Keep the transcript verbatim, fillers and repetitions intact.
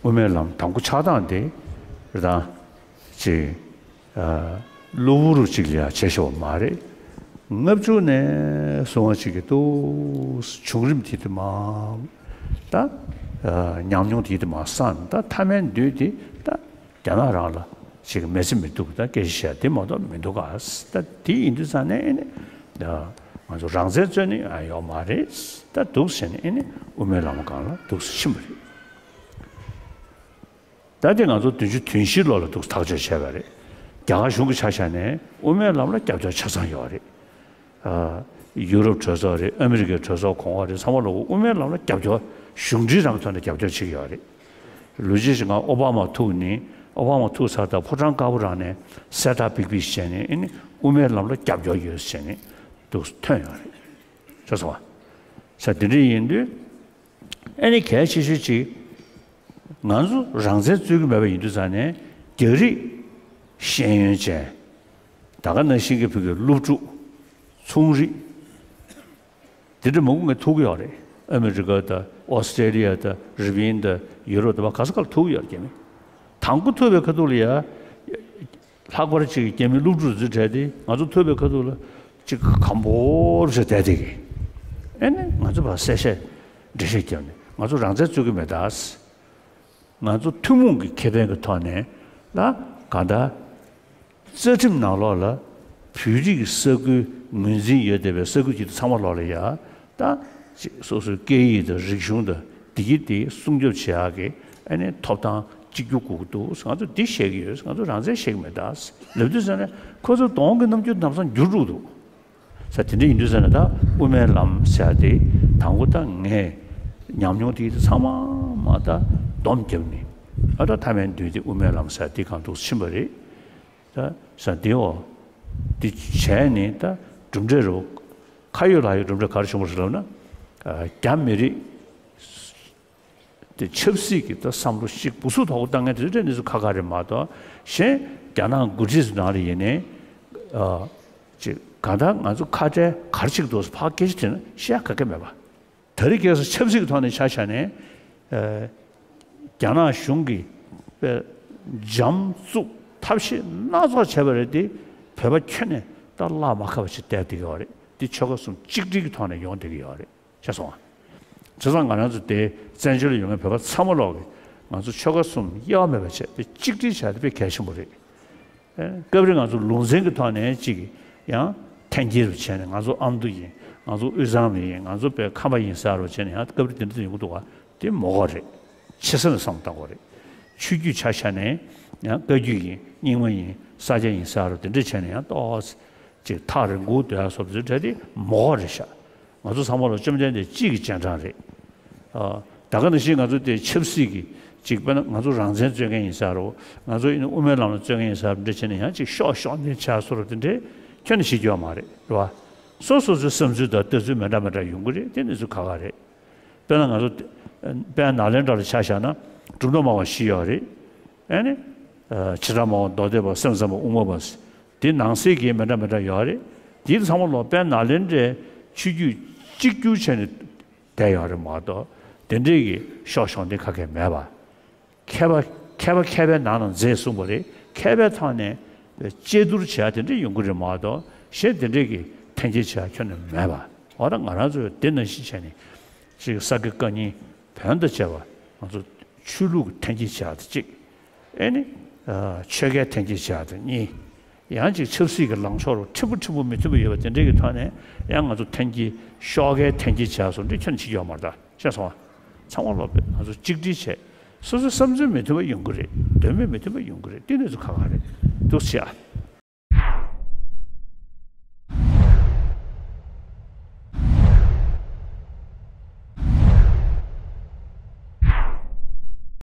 དབུ་མའི་ལམ་དང་པོ་ཆགས་སྟངས་དེ་རེད་དང་། ཅིག་ཨ། གློ་བུར་ཅིག་ལ་ཡང་བྱས་བཞག་པ་མ་རེད། ལྔ་བཅུ་ནས་སོང་བ་ཅིག་གི་ཏོག་བྱུང་རིམ་དེ་དེ་མ་ད་ཨ། ཉམས་མྱོང་དེ་དེ་མ་སངས། ད་མཐའ་མའི་མདུན་དེ་ད་རྒྱ་ནག་རང་ལ་ཅིག་མེད་ཚེ་མི་འདུག། ད་སྐད་ཆ་བཤད་དེ་མ་གཏོགས་མི་འདུག་ག། ད་དེ་ཡིན་དུས་ཙང་ནས་ཨེ་ནི་ད་ང་ཚོ་རང་བཙན་རྩོད་ནི་ཡོག་མ་རེད། ད་འདུག་ཟེར་ནས་ཨེ་ནི་དབུ་མའི་ལམ་སྒང་ལ་འདུག་ཕྱིན་པ་རེད། ད་དེ་ང་ཚོ་བདུན་ཅུ་དོན་བཞིའི་ལོ་ལ་འདུག་ཐག་གཅོད་བྱས་པ་རེད། རྒྱ་གར་གཞུང་གི་ཆ་བཞག་ནས་དབུ་མའི་ལམ་ལ་རྒྱབ་སྐྱོར་ཆ་ཚང་ཡོད་རེད། ཨ། ཡུ་རོབ་གྲོས་ཚོགས་རེད། ཨ་མི་རི་ཀའི་གྲོས་ཚོགས་གོང་འོག་རེད། ཚང་མ་ལོག་དབུ་མའི་ལམ་ལ་རྒྱབ་སྐྱོར་གཞུང་འབྲེལ་རང་གི་ཐོག་ནས་རྒྱབ་སྐྱོར་བྱེད་ཀྱི་ཡོད་རེད། ལོ་རྒྱུས་ཤིག་ང་ཨོ་བྷ་མ་ཐུག་ནི། ཨོ་བྷ་མ་ཐུག་ཚར་ད་ཕོ་བྲང་དཀར་པོ་རང་ནས་གསལ་བསྒྲགས་པིག་པིག་བྱས་ནས་ཨེ་ནི་དབུ་མའི་ལམ་ལ་རྒྱབ་སྐྱོར་ཡོད་ཟེར་ནས་འདུག་ཐོན་ཡོད་རེད། ཤེས་སོང་བ། ས་དེ་འདྲ་ཡིན་དུས། ཨ་ནི་གལ་ཆེ་ཤོས་ཅིག་ང་ཚོ་རང་བཙན་རྩོད་ཀྱི་མེད་པ་ཡིན་དུས་ཙང་ནས་རྒྱ་རིགས་ཤེས་ཡོན་ཅན། ད་ག་ནང་བཞིན་གྱི་བོད་ཀྱི་སློབ་ཕྲུག་ཚོང་རིགས། དེ་འདྲ་མང་པོ་ངས་ཐུག་གི་ཡོད་རེད། ཨ་མི་རི་ཀ་དང་ཨོ་སི་ཀྲེ་ལི་ཡ་དང་རི་པིན་དང་ཡུ་རོབ་དང་ག་ས་ག་ལ་ཐུག་གི་ཡོད་རེད། རྒྱ་མི་དང་པོ་ཐུག་པའི་ཁ་ཐུག་ལ་ཡ། ལྷག་པར་ཅིག་རྒྱ་མི་སློབ་ཕྲུག་ཚོའི་གྲས་དེ་ང་ཚོ་ཐུག་པའི་ཁ་ཐུག་ལ་ཅིག་གམ་པོར་བྱས་བསྡད་དེ་གི། ཨེ་ནི་ང་ཚོ་ཕར་གསལ་བཤད་འགྲེལ་བཤད་བརྒྱབ་ནས་ང་ཚོ་རང་བཙན་རྩོད་ཀྱི་མེད་ད། ང་ཚོ་ཐུན་མོང་གི་ཁེ་ཕན་གྱི་ཐོག་ནས་ལ་གང་ལྟར་རྩ་ཁྲིམས་ནང་ལོགས་ལ་བོད་རིགས་ཀྱི་ས་ཁུལ་ངོས་འཛིན་ཡོད་བསྡད་པའི་ས་ཁུལ་གྱི་ཚང་མ་ལོགས་ལ་ཡ། ད་ཅིག་སོ་སོའི་སྐད་ཡིག་དང་རིག་གཞུང་དང་བདེ་སྐྱིད་དེ་སྲུང་སྐྱོབ་བྱེད་ཡག་གི་ཨ་ནི་ཐོབ་ཐང་གཅིག་གྱུར་དགོས་ཀྱི་འདུག། ང་ཚོ་འདི་བཤད་ཀྱི་ཡོད། ང་ཚོ་རང་བཙན་བཤད་ཀྱི་མེད་ད་ལབ་དུས་ཙ་ནས་ཁོ་ཚོ་གདོང་གི་རྣམ་འགྱུར་ལམ་སང་འགྱུར་འགྲོ་གི་འདུག། ས་དེ་འདྲ་ཡིན་དུས་ཙ་ནས་ད་དབུ་མའི་ལམ་ཟེར་ཡག་དེ་དང་པོ་ད་ངས་ཉམས་མྱོང་དེ་ཚང་མ་མ་ད་སྡོམ་བརྒྱབ་ནས་ཨ་ད་མཐའ་མའི་མདུན་དེ་དབུ་མའི་ལམ་ཟེར་ཡག་དེ་གང་འདུག་ཕྱིན་པ་རེད། ད་ས་དེའོ། དེ་བྱས་ནས་ད་གྲུབ་འབྲས་རུ། ཁ་ཡོད་ལག་ཡོད་གྲུབ་འབྲས་ག་རེ་བྱུང་བ་རེད་ལབ་ན། ཨ། རྒྱ་མི་རིགས་དེ་ཆབ་སྲིད་ཀྱི་ད་བསམ་བློ་ཞིག་འབུ་སུ་ཐོག་བཏང་མཁན་དེ་ཚོ་གནས་ཚུལ་ཁག་ཁག་རེད་མ་གཏོགས། གཞན་རྒྱ་ནག་འགོ་ཁྲིད་ཚོ་ནང་ལ་ཡིན་ནའི། ཨ། ཅིག་གང་ལྟར་ང་ཚོ་ཁ་བྲལ་ག་རེ་བྱེད་ཀྱི་འདུག་ཕར་སྐད་ཆ་དྲིས་ན་བཤད་ཡག་ག་གེ་མེད་པ། ད་རེས་ཁ་སང་ཆབ་སྲིད་ཀྱི་ཐོག་ནས་ཆ་བཞག་ནས། ཨ། རྒྱ་ནག་གཞུང་གིས་དཔེ་འཇམ་རྩུབ་ཐབས་ཤེས་སྣ་ཚོགས་བྱས་པ་རེད་དེ། བོད་པ་ཁྱོན་ནས་ད་བརླག་མ་ཁ་བ་ཞིག་བསྡད་བསྡད་ཀྱི་ཡོད་རེད། དེ་ཆོལ་ཁ་གསུམ་གཅིག་སྒྲིལ་གྱི་ཐོག་ནས་ཡོང་བསྡད་ཀྱི་ཡོད་རེད། ཤེས་སོང་ང་། བྱས་ཙང་ང་རང་ཚོ་དེ་བཙན་བྱོལ་ལ་ཡོད་མཁན་བོད་པ་ཚང་མ་ལོག་གིས་ང་ཚོ་ཆོལ་ཁ་གསུམ་དབྱེ་བ་མེད་པ་བྱས་དེ་གཅིག་སྒྲིལ་བྱས་དེ་དཔེ་གལ་ཆེན་པོ་རེད། ཨེ། སྐབས་རེ་ང་ཚོ་ལུང་ཚན་གྱི་ཐོག་ནས་ཅིག་ཡང་འཐེན་འཁྱེར་བྱས་ནས་ང་ཚོ་ཨ་མདོ་ཡིན། ང་ཚོ་དབུས་གཙང་མ་ཡིན། ང་ཚོ་དཔེ་ཁམས་པ་ཡིན་ཟེར་བྱས་ནས་ཡང་སྐབས་རེ་དེ་འདྲ་ཡོང་གི་འདུག་ག། དེ་མ་དགོས་རེད། ཆེ་ས་ནས་བསམ་བློ་བཏང་དགོས་རེད། ཆོས་བརྒྱུད་ཆ་བཞག་ནས་ཡང་བཀའ་བརྒྱུད་ཡིན། རྙིང་མ་ཡིན། ས་སྐྱ་ཡིན་ཟེར་དེ་འདྲ་བྱས་ནས་ཡང་ཏོག་ཙམ་ཅིག་ཐག་རིང་པོ་སྡོད་ཡ་སོགས་དེ་འདྲ་དེ་མ་དགོས་རེད་ཤག། ང་ཚོ་ཚང་མ་ལ་བཅོམ་ལྡན་འདས་གཅིག་གི་རྗེས་འབྲང་རེད། ཨ། ད་ག་ནང་བཞིན་ང་ཚོ་དེ་ཆབ་སྲིད་ཀྱི་ཅིག་དཔེར་ན་ང་ཚོ་རང་བཙན་རྩོད་མཁན་ཡིན་ཟེར་རོ། ང་ཚོ་ཡིན་ན་དབུ་མའི་ལམ་ལ་རྩོད་མཁན་ཡིན་ཟེར་རོ། འདྲ་བྱས་ནས་ཡང་ཅིག་ཤོག་ཤོག་འདི་བྱས་སོ་རོ། དེ་འདྲའི་ཁྱོན་ནས་བྱེད་རྒྱུ་ཡོད་མ་རེད། རེད་བ། སོ་སོ་སོའི་བསམ་ཚུལ་དང་ལྟ་ཚུལ་མི་འདྲ་མི་འདྲ་ཡོང་གི་རེད། དེ་གནས་ཚུལ་ཁག་ཁག་རེད། དཔེར་ན་ང་ཚོ་དཔལ་ནཱ་ལེནྡྲ་ལ་ཆ་བཞག་ན་གྲུབ་མཐའ་སྨྲ་བ་བཞི་ཡོད་རེད། ཨ་ནི། ཨ། བྱེ་བྲག་སྨྲ་བ་མདོ་སྡེ་པ་སེམས་ཙམ་པ་དབུ་མ་པ། དེ་ནང་གསེས་ཀྱི་མི་འདྲ་མི་འདྲ་ཡོད་རེད། དེ་ཚང་མ་ལོག་དཔལ་ནཱ་ལེནྡྲའི་ཆོས་བརྒྱུད་གཅིག་གྱུར་བྱས་ནས་བསྡད་ཡོད་རེད་མ་གཏོགས། དེ་འདྲའི་གི་ཤོག་ཤོག་འདི་ག་གེ་མེད་པ། མཁས་པ་མཁས་པ་མཁས་པའི་ནང་ན་མཛེས་གསུངས་པ་རེད། མཁས་པའི་ཐོག་ནས་དཔེ་དཔྱད་བསྡུར་བྱེད་ཡ་དེ་འདྲ་ཡོང་གི་རེད་མ་གཏོགས། གཞན་དེ་འདྲའི་གི་འཐེན་འཁྱེར་བྱེད་ཡ་ཁྱོན་ནས་མེད་པ། འོ་ད་ང་རང་ཚོས་དེ་ནང་བཞིན་བྱས་ནས་ཅིག་ས་དགེ་བཀའ་རྙིང་བོན་དང་བཅས་པ་ང་ཚོ་ཆོས་ལུགས་ཀྱི་འཐེན་འཁྱེར་བྱེད་ཡ་དེ་གཅིག། ཨེ་ནི། ཨ། ཆོལ་ཁའི་འཐེན་འཁྱེར་བྱེད་ཡ་དེ་གཉིས། ཡང་ཅིག་ཆབ་སྲིད་ཀྱི་ལངས་ཕྱོགས་རུ་འཁྲིལ་པོ་འཁྲིལ་པོ་མི་མཐུན་པ་ཡོད་པ་དེ་འདྲའི་གི་ཐོག་ནས་ཡང་ང་ཚོ་འཐེན་འཁྱེར་ཤོག་ཁའི་འཐེན་འཁྱེར་བྱེད་ཡ་སོགས་འདི་ཁྱོན་ནས་བྱེད་ཀྱི་ཡོད་མ་རེད་ད། ཤེས་སོང་ང་། ཚང་མ་ལོག་པས་ང་ཚོ་གཅིག་སྒྲིལ་བྱས། སོ་སོའི་བསམ་ཚུལ་མི་མཐུན་པ་ཡོང་གི་རེད། འདོད་མོས་མི་མཐུན་པ་ཡོང་གི་རེད། དེ་གནས་ཚུལ་ཁག་ཁག་རེད། འདུག་བྱས་ཨ།